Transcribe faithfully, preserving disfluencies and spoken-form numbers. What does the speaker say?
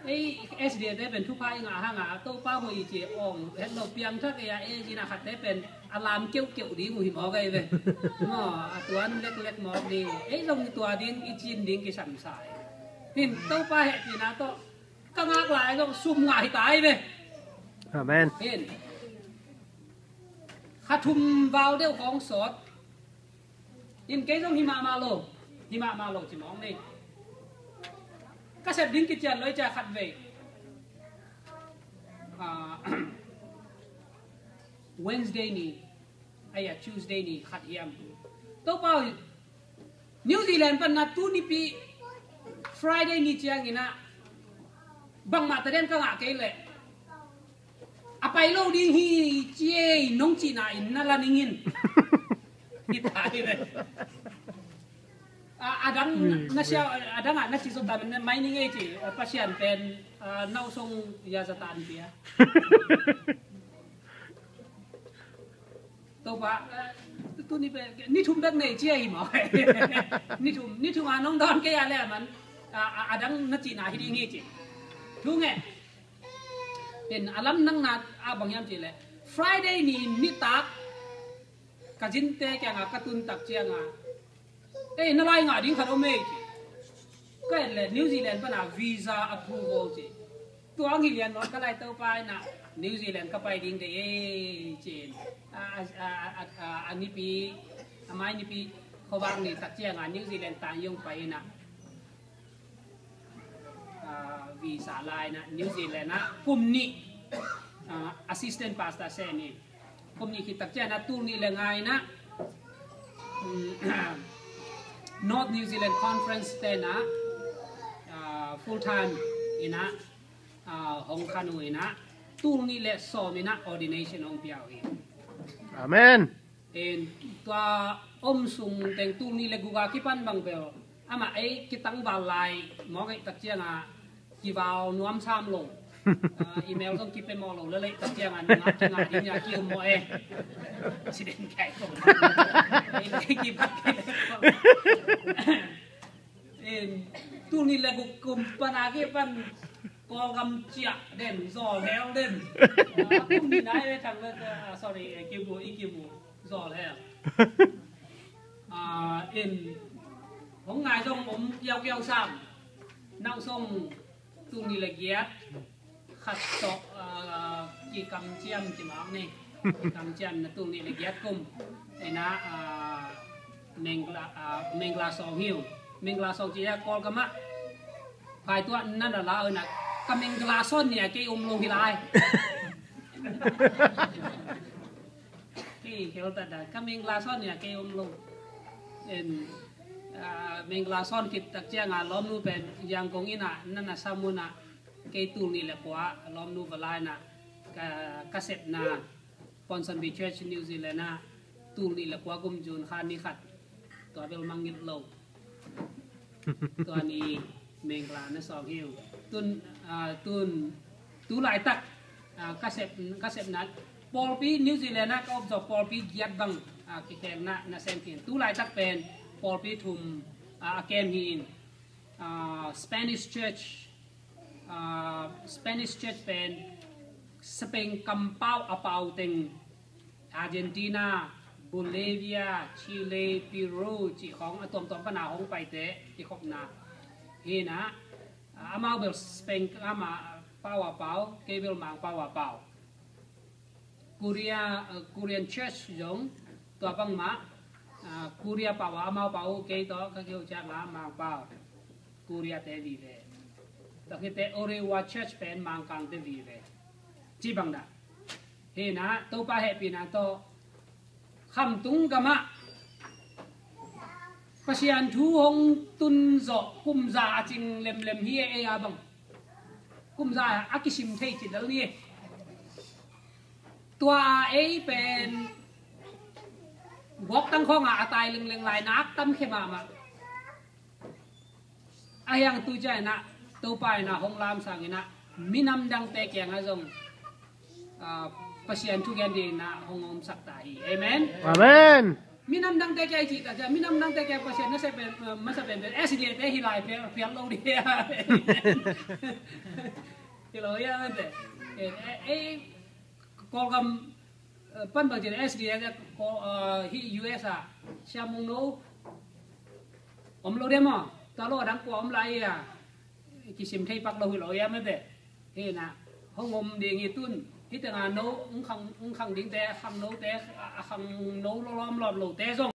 Ei, S D A te pen thupha i ngah hang a, Topa hoih i ci awng het lo, piangthak ei a, ei zina khatte pen a lam keuhkeuh ding uh hi mawk ei ve. Maw, a tuan leklek mawk ding uh. Ei zong tua ding i cin ding kisam sa ei. Hin, Topa hehpihna tawh ka ngak lai zong sum ngah hi ta ei ve. Amen. Hin, kha thum val deuh khawng sawt. In kei zong hi mahmah lo, hi mahmah lo ci mawng ni. Ka sep ding kician lo i cia khat vei. Ah, Wednesday ni, ai a Tuesday ni khat hiam. Topa, New Zealand pan na tu nipi Friday ni ciangin ah bangmah ta den ka ngah kei leh a pai lo ding hi ci ei nong cihna in na la ning in. Hi ta hi ve. A, a dang na, na sia, a dang ah na ci zo ta mai ning ei ci, a, Pasian pen, a, nau song ya za tan pia. Topa, a, tu ni pen, ni thum bek nei ci ei maw. Ni thum, ni thum a nong dawn kei a le man, a, a, a dang na cihna hi ding hi ci. Thu nge. Pen a lamdang na a bang hiam cih leh Friday ni nitak ka zinte kiangah ka tun tak ciangah, "Ei, na lai ngah ding khat om ei," ci. Ka et leh New Zealand pana visa approval ci. Tua ang hi lian nawn ka lai, Topa in ah New Zealand ka pai ding deih ei ci. A, a, a, a, a, a nipi, a mai nipi khuavak ni tak ciangah New Zealand tan yong pai in ah, ah, visa la in ah New Zealand ah kum nih, ah, assistant pastor sem hi. Kum nih khit tak ciangin ah tul nih le nga in ah, mm, North New Zealand Conference te in ah, ah, full time in ah, ah, hong khan uh in ah tul nih le sawm in ah ordination hong pia uh hi. Amen. In tua om sung teng tul nih le guk a kipan bang bel amah ei kitangval lai mawk ei tak ciangah kival nuam sam lo. Ah, email zong kipia mawk lo lel ei tak ciangah nungak kingah ding a ki-um mawk ei. Accident kai ko. Ei, ei, kipat kai ko. In, tul nih le guk kum pan a kipan Kawlgam ciah den, zawl hel den. Ah, kum nih nai ve thang le, ah, sorry, eh, kibu, i kibu, zawl hel. Ah, in, hong ngai zong om kiaukiau sam. Nau song tul nih le giat khat tawh, ah, kikamciam ci mawk ni. Kikamciam na tul nih le giat kum. Ei na, ah, Mengla, ah, Mengla Sawng hi uh. Mengla Sawng ci a Kawlgam ah. Phai tuah na na la uh na. Ka Mengla Sawng ni a kei om lo hi lai. Kei khel ta da. Ka Mengla Sawng ni a kei om lo. En, ah, Mengla Sawng khit tak ciangah lawmnu pen Yangon in ah na na sam un ah. Kei tul nih le kua lawmnu va la in ah ka, ka sepna Ponsonby Church New Zealand ah tul nih le kua kum June kha ni khat. Tua bel mangngilh lo. Tua ni Mengla na sawng hi uh. Tun, ah, tun, tu laitak, ah, ka sep, ka sepna pawlpi New Zealand ah ka om zawh pawlpi giat bang, ah, kikhekna na sem khin. Tu laitak pen pawlpi thum, ah, a kem hi in. Ah, Spanish Church, ah, Spanish Church pen Spain kampau a pau teng Argentina, Bolivia, Chile, Peru cih khawng a tuamtuam pana hong paite kikhopna hi in ah, amau bel Spain kam a pau a pau, kei bel Mangpau a pau. Korea, uh, Korean Church zong tua bangmah, uh, Korea pau a amau pau kei tawh ka keu ciangah Mangpau, Korea te vive. Tua khit teh Orewa Church pen Mangkang te vive. Ci bang dah. Hi in ah Topa hehpihna tawh Khamtung gamah Pasian thu hong tun zawh kum za a cing lemlem hi e, ei a bang. Kum za a kisim thei ci dal ni. Tua a ei pen guaktang khawngah a tai lengleng lai nak tam khia mahmah. A hiang tu ciang in ah Topa in ah hong lamsang in ah minam dangte kiangah zong, ah, Pasian thugen ding in ah hong omsak ta hi. Amen. Amen. Minam dangte kia i cih tak ciang, minam dangte kia Pasian na sep pen, eh, masa pen pen S D A te hi lai, pial, pial lo ding a. Hi lo ia mate. Eh, eh, eh, Kawlgam, eh, pan bang cin S D A te ko, eh, hi U S a, Siam Mung No om lo ding maw. Ta lo a dang kua om lai ia. Kisim thei pak lo hi lo ia mate. Hi na, hong om ding hi tun. Hi teng a no, ung khang, ung khang dingte, khang note, a khang no lo lawm lawm lote zong